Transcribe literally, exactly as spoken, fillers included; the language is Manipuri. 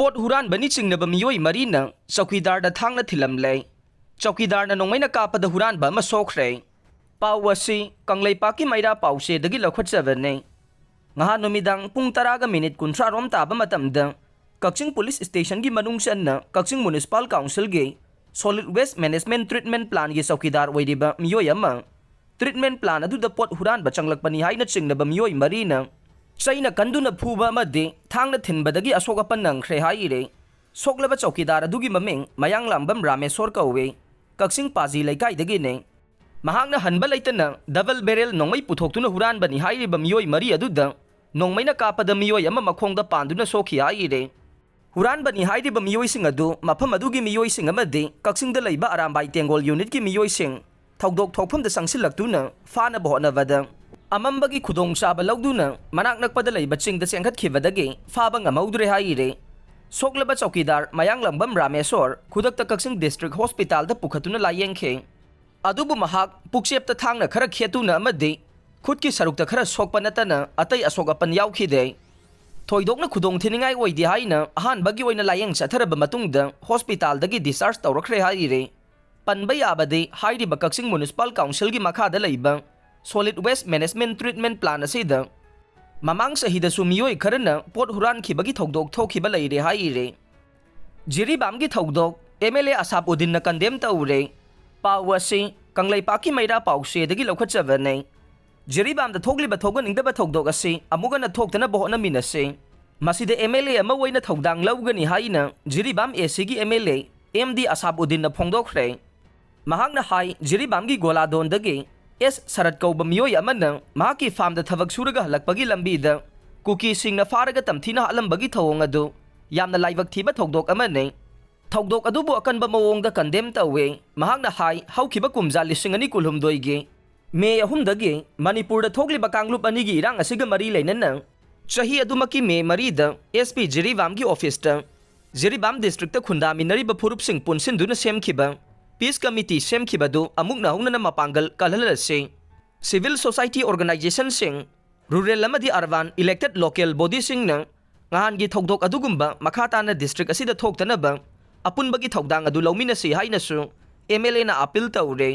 ꯄꯣꯠ ꯍꯨꯔꯥꯟꯕꯅꯤ ꯆꯤꯡꯅꯕ ꯃꯤꯑꯣꯏ ꯃꯔꯤꯅ ꯆꯧꯀꯤꯗꯥꯔꯗ ꯊꯥꯡꯅ ꯊꯤꯜꯂꯝꯂꯦ꯫ ꯆꯧꯀꯤꯗꯥꯔꯅ ꯅꯣꯡꯃꯩꯅ ꯀꯥꯞꯄꯗ ꯍꯨꯔꯥꯟꯕ ꯑꯃ ꯁꯣꯛꯈ꯭ꯔꯦ꯫ ꯄꯥꯎ ꯑꯁꯤ ꯀꯪꯂꯩꯄꯥꯛꯀꯤ ꯃꯩꯔꯥ ꯄꯥꯎꯆꯦꯗꯒꯤ ꯂꯧꯈꯠꯆꯕꯅꯤ꯫ ꯉꯍꯥꯟ ꯅꯨꯃꯤꯗꯥꯡ ꯄꯨꯡ ꯇꯔꯥꯒ ꯃꯤꯅꯤꯠ ꯀꯨꯟꯊ꯭ꯔꯥ ꯔꯣꯝ ꯇꯥꯕ ꯃꯇꯝꯗ ꯀꯛꯆꯤꯡ ꯄꯨꯂꯤꯁ ꯁ꯭ꯇꯦꯁꯟꯒꯤ ꯃꯅꯨꯡ ꯆꯟꯅ ꯀꯛꯆꯤꯡ ꯃ꯭ꯌꯨꯅꯤꯁꯤꯄꯥꯜ ꯀꯥꯎꯟꯁꯤꯜꯒꯤ ꯁꯣꯂꯤꯗ ꯋꯦꯁ ꯃꯦꯅꯦꯖꯃꯦꯟ ꯇ꯭ꯔꯤꯠꯃꯦꯟ ꯄ꯭ꯂꯥꯟꯒꯤ ꯆꯧꯀꯤꯗꯥꯔ ꯑꯣꯏꯔꯤꯕ ꯃꯤꯑꯣꯏ ꯑꯃ ꯇ꯭ꯔꯤꯠꯃꯦꯟ ꯄ꯭ꯂꯥꯟ ꯑꯗꯨꯗ ꯄꯣꯠ ꯍꯨꯔꯥꯟꯕ ꯆꯪꯂꯛꯄꯅꯤ ꯍꯥꯏꯅ ꯆꯤꯡꯅꯕ ꯃꯤꯑꯣꯏ ꯃꯔꯤꯅ ꯆꯩꯅ ꯀꯟꯗꯨꯅ ꯐꯨꯕ ꯑꯃꯗꯤ ꯊꯥꯡꯅ ꯊꯤꯟꯕꯗꯒꯤ ꯑꯁꯣꯛ ꯑꯄꯟ ꯅꯪꯈ꯭ꯔꯦ ꯍꯥꯏꯔꯤ꯫ ꯁꯣꯛꯂꯕ ꯆꯧꯀꯤꯗꯥꯔ ꯑꯗꯨꯒꯤ ꯃꯃꯤꯡ ꯃꯌꯥꯡꯂꯥꯡꯕꯝ ꯔꯥꯃꯦꯁꯣꯔ ꯀꯧꯏ꯫ ꯀꯛꯆꯤꯡ ꯄꯥꯖꯤ ꯂꯩꯀꯥꯏꯗꯒꯤꯅꯤ꯫ ꯃꯍꯥꯛꯅ ꯍꯟꯕ ꯂꯩꯇꯅ ꯗꯕꯜ ꯕꯦꯔꯦꯜ ꯅꯣꯡꯃꯩ ꯄꯨꯊꯣꯛꯇꯨꯅ ꯍꯨꯔꯥꯟꯕꯅꯤ ꯍꯥꯏꯔꯤꯕ ꯃꯤꯑꯣꯏ ꯃꯔꯤ ꯑꯗꯨꯗ ꯅꯣꯡꯃꯩꯅ ꯀꯥꯞꯄꯗ ꯃꯤꯑꯣꯏ ꯑꯃ ꯃꯈꯣꯡꯗ ꯄꯥꯟꯗꯨꯅ ꯁꯣꯛꯈꯤ ꯍꯥꯏꯔꯤ꯫ ꯍꯨꯔꯥꯟꯕꯅꯤ ꯍꯥꯏꯔꯤꯕ ꯃꯤꯑꯣꯏꯁꯤꯡ ꯑꯗꯨ ꯃꯐꯝ ꯑꯗꯨꯒꯤ ꯃꯤꯑꯣꯏꯁꯤꯡ ꯑꯃꯗꯤ ꯀꯛꯆꯤꯡꯗ ꯂꯩꯕ ꯑꯔꯥꯝꯕꯥꯏ ꯇꯦꯡꯒꯣꯜ ꯌꯨꯅꯤꯠꯀꯤ ꯃꯤꯑꯣꯏꯁꯤꯡ ꯊꯧꯗꯣꯛ ꯊꯣꯛꯐꯝꯗ ꯆꯪꯁꯤꯜꯂꯛꯇꯨꯅ ꯐꯥꯅꯕ ꯍꯣꯠꯅꯕꯗ ꯑꯃꯝꯕꯒꯤ ꯈꯨꯗꯣꯡꯆꯥꯕ ꯂꯧꯗꯨꯅ ꯃꯅꯥꯛ ꯅꯛꯄꯗ ꯂꯩꯕ ꯆꯤꯡꯗ ꯆꯦꯟꯈꯠꯈꯤꯕꯗꯒꯤ ꯐꯥꯕ ꯉꯝꯍꯧꯗ꯭ꯔꯦ ꯍꯥꯏꯔꯤ꯫ ꯁꯣꯛꯂꯕ ꯆꯧꯀꯤꯗꯥꯔ ꯃꯌꯥꯡꯂꯥꯡꯕꯝ ꯔꯥꯃꯦꯁꯣꯔ ꯈꯨꯗꯛꯇ ꯀꯛꯆꯤꯡ ꯗꯤꯁꯇ꯭ꯔꯤꯛ ꯍꯣꯁꯄꯤꯇꯥꯜꯗ ꯄꯨꯈꯠꯇꯨꯅ ꯂꯥꯌꯦꯡꯈꯤ꯫ ꯑꯗꯨꯕꯨ ꯃꯍꯥꯛ ꯄꯨꯛꯆꯦꯞꯇ ꯊꯥꯡꯅ ꯈꯔ ꯈꯦꯠꯇꯨꯅ ꯑꯃꯗꯤ ꯈꯨꯠꯀꯤ ꯁꯔꯨꯛꯇ ꯈꯔ ꯁꯣꯛꯄ ꯅꯠꯇꯅ ꯑꯇꯩ ꯑꯁꯣꯛ ꯑꯄꯟ ꯌꯥꯎꯈꯤꯗꯦ꯫ ꯊꯣꯏꯗꯣꯛꯅ ꯈꯨꯗꯣꯡ ꯊꯤꯅꯤꯡꯉꯥꯏ ꯑꯣꯏꯗꯦ ꯍꯥꯏꯅ ꯑꯍꯥꯟꯕꯒꯤ ꯑꯣꯏꯅ ꯂꯥꯌꯦꯡ ꯆꯠꯊꯔꯕ ꯃꯇꯨꯡꯗ ꯍꯣꯁꯄꯤꯇꯥꯜꯗꯒꯤ ꯗꯤꯁꯆꯥꯔꯖ ꯇꯧꯔꯛꯈ꯭ꯔꯦ ꯍꯥꯏꯔꯤ꯫ ꯄꯟꯕ ꯌꯥꯕꯗꯤ ꯍꯥꯏꯔꯤꯕ ꯀꯛꯆꯤꯡ ꯃ꯭ꯌꯨꯅꯤꯁꯤꯄꯥꯜ ꯀꯥꯎꯟꯁꯤꯜꯒꯤ ꯃꯈꯥꯗ ꯂꯩꯕ solid waste management treatment plan ꯑꯁꯤꯗ ꯃꯃꯥꯡ ꯆꯍꯤꯗꯁꯨ ꯃꯤꯑꯣꯏ ꯈꯔꯅ ꯄꯣꯠ ꯍꯨꯔꯥꯟꯈꯤꯕꯒꯤ ꯊꯧꯗꯣꯛ ꯊꯣꯛꯈꯤꯕ ꯂꯩꯔꯦ ꯍꯥꯏꯔꯤ꯫ ꯖꯤꯔꯤꯕꯥꯝꯒꯤ ꯊꯧꯗꯣꯛ ꯑꯦꯝ ꯑꯦꯜ ꯑꯦ ꯑꯁꯥꯞ ꯎꯗꯤꯟꯅ ꯀꯟꯗꯦꯝ ꯇꯧꯔꯦ꯫ ꯄꯥꯎ ꯑꯁꯤ ꯀꯪꯂꯩꯄꯥꯛꯀꯤ ꯃꯩꯔꯥ ꯄꯥꯎꯆꯦꯗꯒꯤ ꯂꯧꯈꯠꯆꯕꯅꯤ꯫ ꯖꯤꯔꯤꯕꯥꯝꯗ ꯊꯣꯛꯂꯤꯕ ꯊꯣꯛꯍꯟꯅꯤꯡꯗꯕ ꯊꯧꯗꯣꯛ ꯑꯁꯤ ꯑꯃꯨꯛ ꯍꯟꯅ ꯊꯣꯛꯇꯅꯕ ꯍꯣꯠꯅꯃꯤꯟꯅꯁꯤ꯫ ꯃꯁꯤꯗ ꯑꯦꯝ ꯑꯦꯜ ꯑꯦ ꯑꯃ ꯑꯣꯏꯅ ꯊꯧꯗꯥꯡ ꯂꯧꯒꯅꯤ ꯍꯥꯏꯅ ꯖꯤꯔꯤꯕꯥꯝ ꯑꯦ ꯁꯤꯒꯤ M L A M D Ashab ꯎꯗꯤꯟꯅ ꯐꯣꯡꯗꯣꯛꯈ꯭ꯔꯦ꯫ ꯃꯍꯥꯛꯅ ꯍꯥꯏ, ꯖꯤꯔꯤꯕꯥꯝꯒꯤ ꯒꯣꯂꯥꯗꯣꯟꯗꯒꯤ ꯑꯦꯁ ꯁꯔꯠ ꯀꯧꯕ ꯃꯤꯑꯣꯏ ꯑꯃꯅ ꯃꯍꯥꯛꯀꯤ ꯐꯥꯔꯝꯗ ꯊꯕꯛ ꯁꯨꯔꯒ ꯍꯜꯂꯛꯄꯒꯤ ꯂꯝꯕꯤꯗ ꯀꯨꯀꯤꯁꯤꯡꯅ ꯐꯥꯔꯒ ꯇꯝꯊꯤꯅ ꯍꯥꯠꯂꯝꯕꯒꯤ ꯊꯧꯑꯣꯡ ꯑꯗꯨ ꯌꯥꯝꯅ ꯂꯥꯏꯕꯛ ꯊꯤꯕ ꯊꯧꯗꯣꯛ ꯑꯃꯅꯤ꯫ ꯊꯧꯗꯣꯛ ꯑꯗꯨꯕꯨ ꯑꯀꯟꯕ ꯃꯑꯣꯡꯗ ꯀꯟꯗꯦꯝ ꯇꯧꯏ꯫ ꯃꯍꯥꯛꯅ ꯍꯥꯏ, ꯍꯧꯈꯤꯕ ꯀꯨꯝꯖꯥ ꯂꯤꯁꯤꯡ ꯑꯅꯤ ꯀꯨꯟꯍꯨꯝꯗꯣꯏꯒꯤ ꯃꯦ ꯑꯍꯨꯝꯗꯒꯤ ꯃꯅꯤꯄꯨꯔꯗ ꯊꯣꯛꯂꯤꯕ ꯀꯥꯡꯂꯨꯞ ꯑꯅꯤꯒꯤ ꯏꯔꯥꯡ ꯑꯁꯤꯒ ꯃꯔꯤ ꯂꯩꯅꯅ ꯆꯍꯤ ꯑꯗꯨꯃꯛꯀꯤ ꯃꯦ ꯃꯔꯤꯗ ꯑꯦꯁ ꯄꯤ ꯖꯤꯔꯤꯕꯥꯝꯒꯤ ꯑꯣꯐꯤꯁꯇ ꯖꯤꯔꯤꯕꯥꯝ ꯗꯤꯁꯇ꯭ꯔꯤꯛꯇ ꯈꯨꯟꯗꯥꯃꯤꯟꯅꯔꯤꯕ ꯐꯨꯔꯨꯞꯁꯤꯡ ꯄꯨꯟꯁꯤꯟꯗꯨꯅ ꯁꯦꯝꯈꯤꯕ ꯄꯤꯁ ꯀꯃꯤꯇꯤ ꯁꯦꯝꯈꯤꯕꯗꯨ ꯑꯃꯨꯛ ꯅꯧꯍꯧꯅꯅ ꯃꯄꯥꯡꯒꯜ ꯀꯜꯍꯜꯂꯁꯤ꯫ ꯁꯤꯚꯤꯜ ꯁꯣꯁꯥꯏꯇꯤ ꯑꯣꯔꯒꯅꯥꯏꯖꯦꯁꯟꯁꯤꯡ, ꯔꯨꯔꯦꯜ ꯑꯃꯗꯤ ꯑꯔꯕꯥꯟ ꯏꯂꯦꯛꯇꯦꯗ ꯂꯣꯀꯦꯜ ꯕꯣꯗꯤꯁꯤꯡꯅ ꯅꯍꯥꯟꯒꯤ ꯊꯧꯗꯣꯛ ꯑꯗꯨꯒꯨꯝꯕ ꯃꯈꯥ ꯇꯥꯅ ꯗꯤꯁꯇ꯭ꯔꯤꯛ ꯑꯁꯤꯗ ꯊꯣꯛꯇꯅꯕ ꯑꯄꯨꯟꯕꯒꯤ ꯊꯧꯗꯥꯡ ꯑꯗꯨ ꯂꯧꯃꯤꯟꯅꯁꯤ ꯍꯥꯏꯅꯁꯨ ꯑꯦꯝ ꯑꯦꯜ ꯑꯦꯅ ꯑꯥꯄꯤꯜ ꯇꯧꯔꯦ꯫